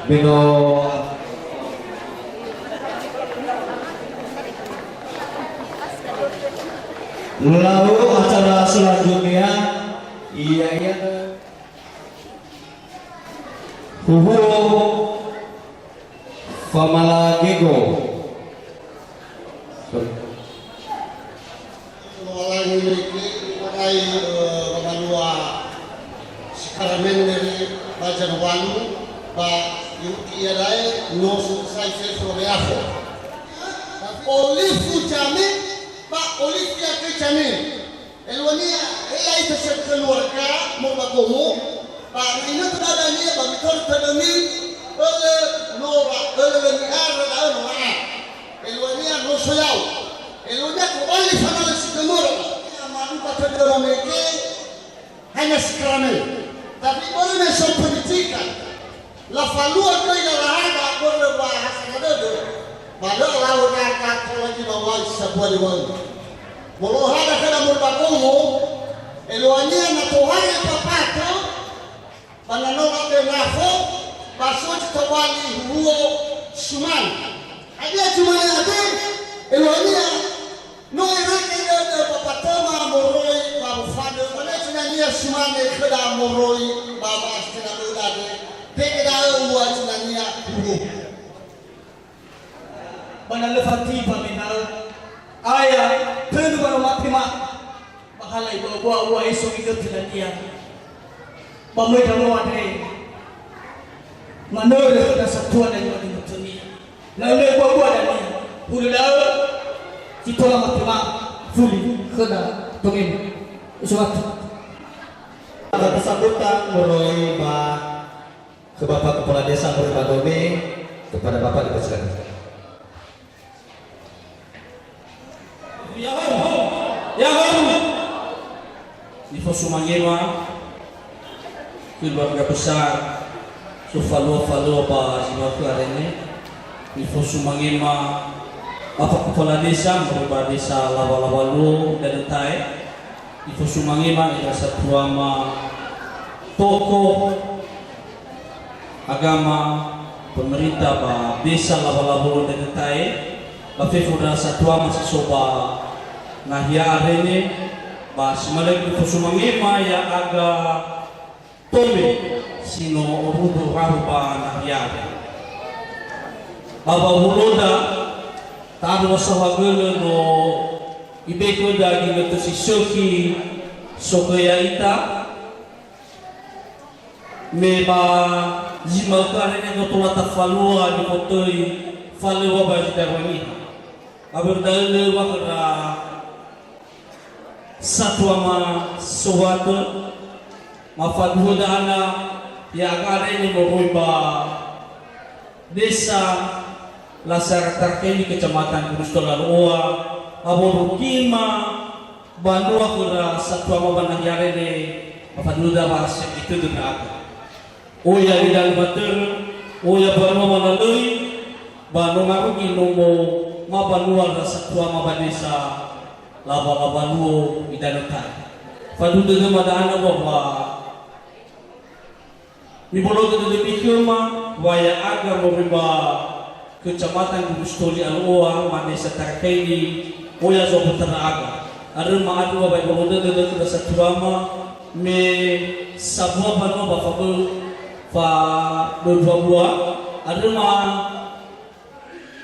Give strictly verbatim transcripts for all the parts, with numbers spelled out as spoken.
Bino. Lalu acara selanjutnya, iya, iya. Huhuo Famala Gego. Lowalangi mege, u'orai, eh, wamalua sakramente ba Janualu, ba irugi iadae no so sai fefu Reafo. Olifu Jame, ba Olifu Yake Jame. Eluania, he laita sa keluarga, mo ba gomo, ba na inötö dania, ba mitörö tödömi, ölö nora, ölö lö ni'ara da'ö nora. Eluania no soyau. Eluania ko oli fanala si gömöra. Ya, malu ba tödö mege, hanya sakramente. Tapi börö me so pendidikan. Lafalua göi lalahaga börö ba hasana dödö. Ba lö lau naga tola zi mawai sabua liwai. Molohaga khöda moroi ba gomo, eluania na tohare papatö, ba na no labe nafo, ba so zi tobali huhuo suman. Hadia zumane ade, eluania, no irege dödö ba patö ma moroi ba wofadö, ba lö zinania sumane khöda moroi ba, ba asitena dödö ade, tege da'ö ua zinania huhuo. Ba na lö fatiba mena'ö, aya, tölu ba no mate ma. Ba hala iboa-boa ua eso igötö dania. Ba möi ndra'o andre. Manörö khöda satua dania ba nitönia. Na möi bua-bua dania. Hulö da'ö, si tola mate ma, fuli khöda tongemu. Usuwatu. Ada pesambutan moroi ba Khö Bapak Kepala Desa Moroi ba Dome, kepada Bapak dipersilakan. Ya'ahowu! Ya'ahowu! Nifosumangema keluarga besar sofalua-falua ba zi ma'ökhö arene. Nifosumangema Bapak Kepala Desa moroi ba Desa Lawalawaluo Danötae. Ifosumangema ira satuama tokoh agama, pemerintah ba Desa Lawalawaluo Danötae, ba fefu ndra satuama si so ba nahia arene, ba si mane ifosumangema ya'aga Tome si no orudu rahu ba nahia. Ba wa'uhuloda, ta'andrö wa saohagölö no ibe'e khöda ginötö si sökhi sokhö ya'ita, me ba zi ma'ökhö arene no tola tafalua nifotöi falöŵa ba zi darua niha. Ba börö da'ö lö wa khöra satuama sowatö, mafaduhö da'ana ya'aga arene moroi ba Desa Lasara Tarkeni, Kecamatan Gunungsitoli Alu'oa, ba wondrugima banua khöra satuama ba nahia arene, mafaduhö da'ö wa sekitödö ndra'aga. Oya idalu matörö, oya banua manalöi, ba no ngarugi nomo ma banua ra satuama ba Desa Lawalawaluo Idanötae. Faduhu dödöma da'ana wa, wa mibologö dödömi khöma, wa ya'aga moroi ba Kecamatan Gunungsitoli Alu'oa, ma Desa Tarkeni, oya zo'obu tandra'aga. Andrö ma'andrö wa ba ibolo dödö dödö khöra satuama, me sambua banua ba fabö-, faböbua-bua, andrö ma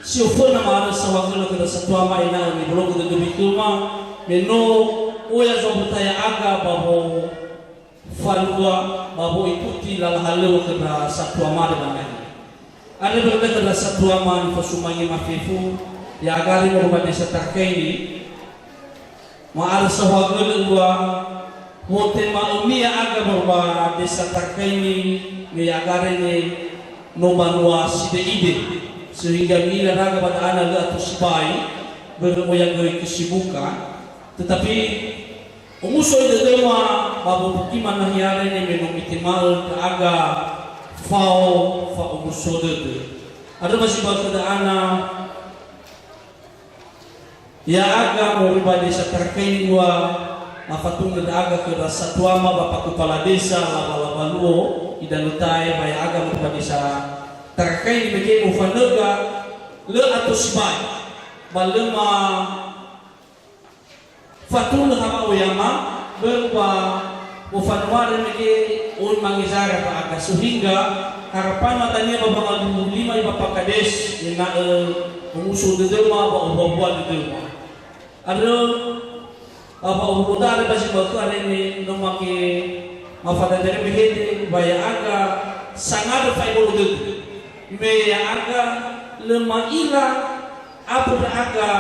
si oföna ma'arö saohagölö khöra satuama ena'ö mibologö dödömi khöma, me no oya zo'obu ta ya'aga ba wofalua ba wo'ikuti lala halöŵö khöra satuama de mangai. Andrö börö da'ö khöra satuama nifosumangema fefu, ya'aga arene moroi ba Desa Tarkeni, ma'arö saohagölö ua wotema'ömi ya'aga moroi ba Desa Tarkeni, me ya'aga arene no banua side'ide, sehingga mi'ila ndra'aga ba da'ana lö ato sibai, börö oya göi kesibukan. Tetapi omuso dödöma ba wondrugima nahia arene me no mitema'ö ndra'aga fao fa'omuso dödö. Andrö ma zi ba khö da'ana ya'aga moroi ba Desa Tarkeni ua mafatunö ndra'aga khöra satuama Bapak Kepala Desa Lawalawaluo Idanötae, ba ya'aga moroi ba Desa Tarakai ni mege mofanöga, lö ato sibai, ba lö ma fatulö ha wa'oyama, börö wa mofanuare mege oi mangezara ba aga, sehingga harapan ma dania ba bangalulu lima i ba Pak Kades, ena'ö omuso dödöma ba obuabua dödöma. Andrö, ba, ba ohuloda andre ba zi ma'ökhö andre ne no mage mafadadere mehede, ba ya'aga sangandrö fa'ebolo dödö. Me ya'aga lö ma'ila apa ndra'aga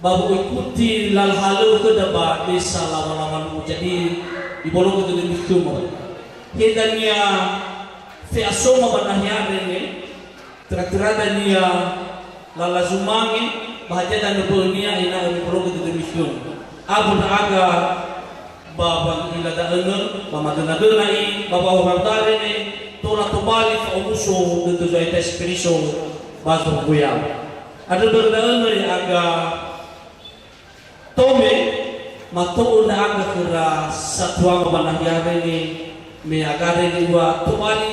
ba wo'oikuti lala halöŵö khöda ba desa Lawa-Lawa Lu'u. Jadi, ibologö dödömi khöma. He dania fe'asoma ba nahia andre ne, töra-töra dania lala zumange, ba hadia danö bö'önia ena'ö mibologö dödömi khöma. Awö ndra'aga ba, ba ila da'ö nö, ba madöna-döna i, ba wa'ohara dare ne, tola tobali fa'omuso dödö Zo'aya Yesu Keriso ba zorugo ya'aga. Andrö börö da'ö nö ya'aga tome mato'ö ndra'aga khöra satuama ba nahia andre ne, me ya'aga andre ne ua tobali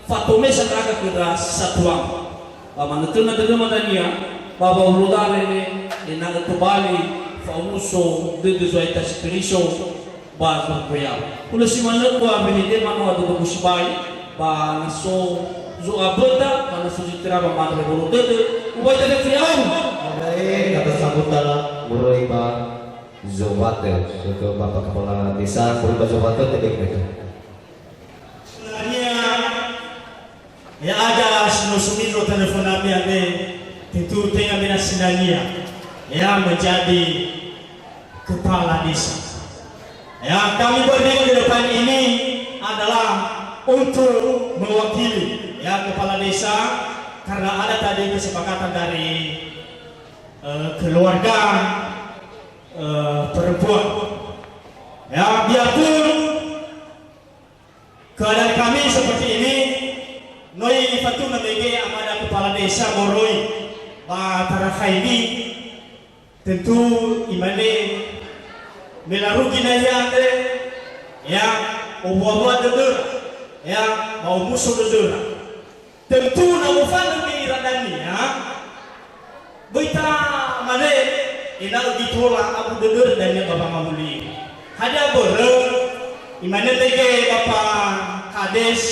fatomesa ndra'aga khöra satuama. Ba manötöna dödöma dania, ba wa'ohuloda andre ne, ena'ö tobali fa'omuso dödö Zo'aya Yesu Keriso ba zorugo ya'aga. Hulö si manö ua wehede manoa dödögu sibai, ba na so zo'aböda, ba na so zi töra ba ma'andrö wolo dödö, ubai dödö fi aum. Baik, kata sambutan moroi ba Zobatö, khö Bapak Kepala Desa, moroi ba Zobatö, tebek betul. Sebenarnya, ya'aga si no sumindro tanö fönami andre, tentu tenga mena sinania, ya, menjadi kepala desa. Ya, kami berdiri di depan ini adalah untuk mewakili, ya, kepala desa, karena ada tadi kesepakatan dari, eh, keluarga, eh, perempuan. Ya, biarpun keadaan kami seperti ini, no ifatunö mege amada kepala desa moroi ba Tarakhaini, tentu imane me larugi nahia andre, ya, obuabua dödöra, ya, ba omuso dödöra. Tentu na mofanö ira dania, böi tamane ena'ö gitola abu dödöra dania ba wangawuli. Hadia börö? Imane mege Bapak Kades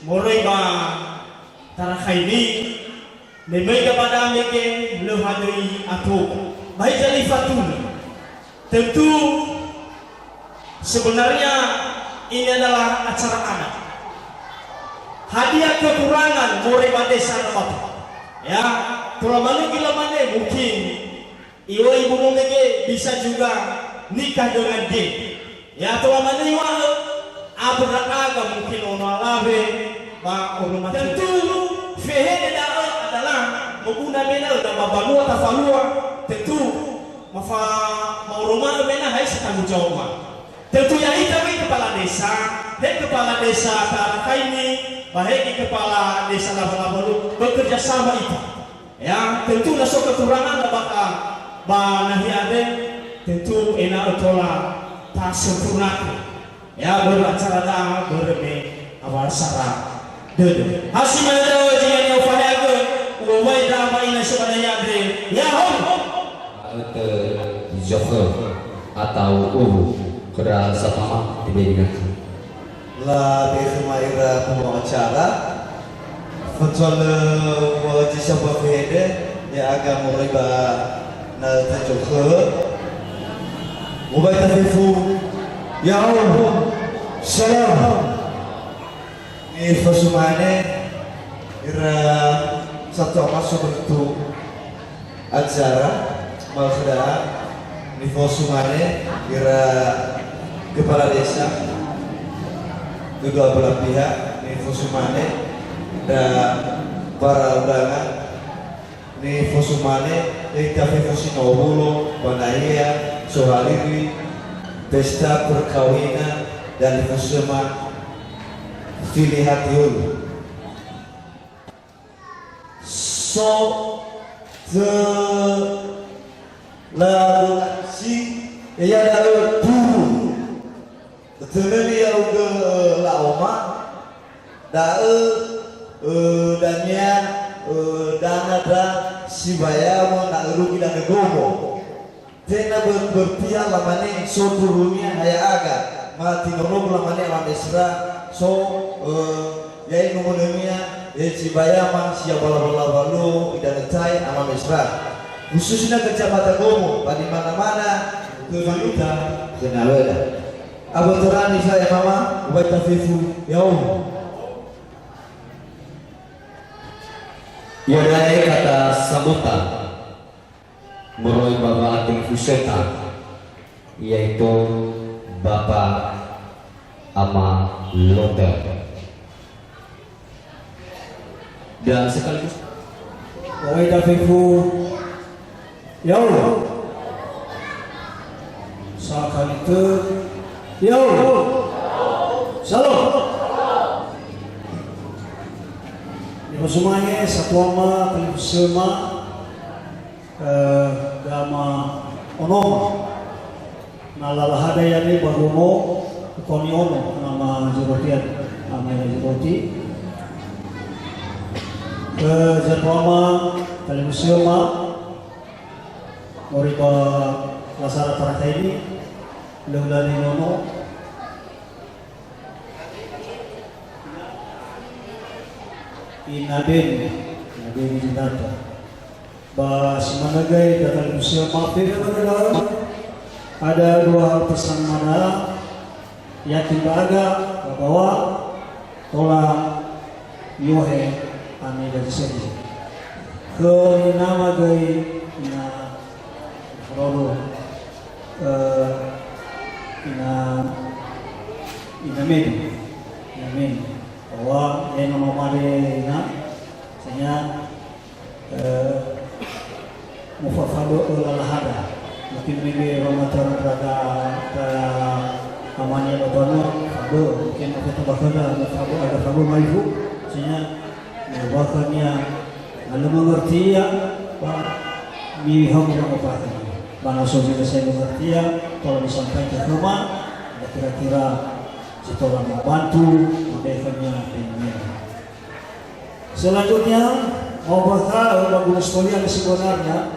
moroi ba Tarakhaini, me möiga ba da'ö mege lö hadöi ato. Ba hiza lö ifatunö. Tentu sebenarnya ini adalah acara adat. Hadia kekurangan moroi ba desa Rabatu? Ya, tola manö gila mane mungkin iwo ibu no mege bisa juga nikah dengan G. Ya, tola manö iŵa'ö, abu ndra'aga mungkin ono alawe, ba ono mati. Tentu, fehede da'ö adalah moguna me na'ö ba banua tafalua, tentu mafa-, ma'oroma'ö me na ha zi tanggung jawab. Tentu ya'ita wöi kepala desa, he kepala desa Tarakhaini, ba he kepala desa Lawa-Lawa Lu'u, bekerja sama ita. Ya, tentu na so kekurangan ba, ba nahia andre, tentu ena'ö tola tasempurnakö. Ya, börö acara da'a, börö me awal sara dödö. Ha si manö da'ö zi no fahagö, uŵa'ö da'a ba ina so ba nahia andre. Ya, hom. Ete zokhö atau uwu, khöra satama teberi naka. Labe'e khöma ira pembawa acara, fatua lö wa zi sambua fehede, ya'aga moroi ba na tazokhö. Uŵa'ö fefu, ya Allah, salam. Nifosumane ira satuama so bentuk acara, ma'ökhö da'a, nifosumane ira kepala desa kedua belah pihak, nifosumane ira para undangan, nifosumane ita fefu si no owulo ba nahia sohaliri pesta perkawinan dan nifosuma fili hati hulu. So, tö, la, si, ya, da'ö, tu. Tötöli ya'ugö, la'oma, da'ö, Ö, dania, ö, dana ndra si bayamö na örugi danö gomo. Tenga ber-, berpihak lamane so durunia ha ya'aga, ma tinonogu lamane ama mesra, so, ö, ya'i nomononia, e, si bayama, si ya bala-bala walu, idanö tae ama mesra. Khususnya Kecamatan Gomo, ba di mana-mana, kö ita, kö nalöda. Abötöra nisa ya mama, ubai ta fefu, ya'o. Iada'e kata samöta moroi ba wa'atalifusöta, yaitu Bapa Ama Loter. Dan sekaligus. Moroi ta fefu. Ya'o. Sakali tö. Ya'o. Shalom. Nifosumange satuama talifusöma, eh, gama onoma. Na lalahada ya'ami ba Gomo, Koni Ono, nama Zerotian, nama ina Zeroti. Ke Zatuama, talifusöma, moroi ba Lasara Tarakaini, lö ulali nono. Ina Beni, Ina Beni Zinata. Ba si manö göi datalifusöma fefu, ada dua hal pesan mana, yakin ba aga, ba bawa, tola, yohe, ami gaji sedi. Khö inama göi, ina Rodo, eh, ina, ina Medi, ina Medi. Bahwa, eh, nono made, ina, sehingga Eh, mufafabö'ö lalahada. Mungkin mege wa matara ndra'aga, ndra'aga amania ba banua, fabö'ö. Mungkin mufabö'ö, mufabö'ö, ada fabö'ö maifu. Sehingga, eh, bahkan ya, na lö mengerti ya, ba, mihau ya, ba na so juga saya mengerti ya, kalau disampaikan ke rumah, ada kira-kira si tola membantu, maka ya, kami akan Selanjutnya, mau berkata, Bapak Guru sekalian, sebenarnya,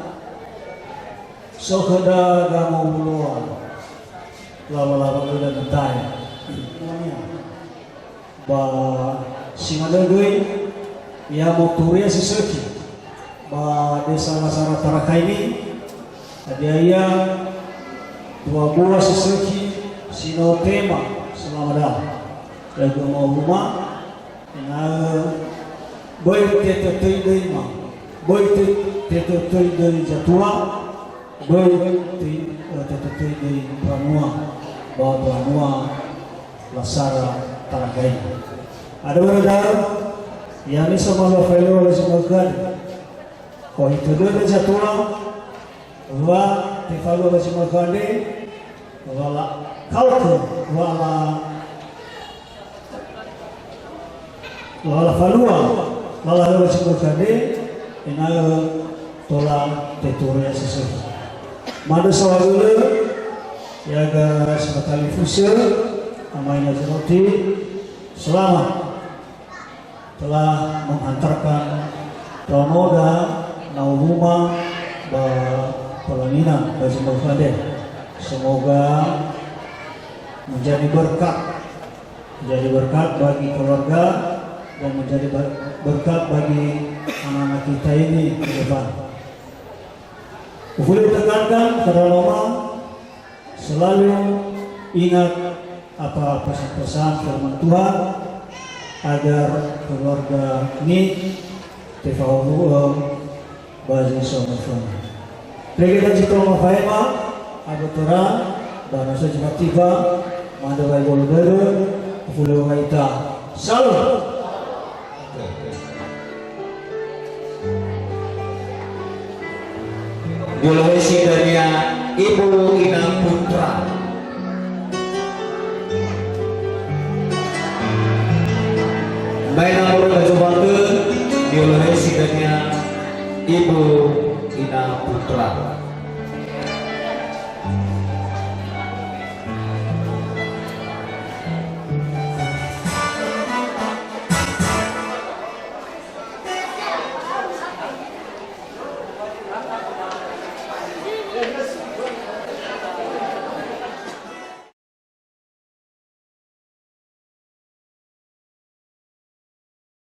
so khöda gama woloa, lawa-lawa öda netae. Ba si manö göi, ya mau turia si sökhi. Ba desa Lasara Tarakaini, hadia ia dua buah si sökhi, si no tema, selama dah. Lagu mau rumah, Ena'ö böi tetötöi döi ma, böi te-, tetötöi döi zatua, böi te-, tetötöi döi mbanua, ba mbanua Lasara Tarakaini. Ada berada, ya ni sama lo felo le sama kan. Ko itu dödö zatua, Wa tefalua ba zi ma'ökhö andre, wa lakaokö, wa la-, wa lafalua, wa lalö ba zi ma'ökhö andre, ena'ö tola teturia si sökhi. Ma'andrö saohagölö, ya'aga si fatalifusö, ama ina Zeroti, selamat. Telah menghantarkan ndraonoda nawöma ba pelaminan ba zi ma'ökhö andre. Semoga menjadi berkat, menjadi berkat bagi keluarga dan menjadi ber-, berkat bagi anak-anak kita ini ke depan. Ufuli tekankan kepada Roma, selalu ingat apa pesan-pesan firman Tuhan, agar keluarga ini tefahowu'ö ba zi so ma'ökhö. Regeta zi tola mafaema, abötöra, ba na so zi fatifa, ma'andrö wai bolo dödö, ufuli wai ita. Shalom. Diolowesi dania Ibu Ina Putra. Bae na moro ba zobatö, diolowesi dania Ibu Ina Putra.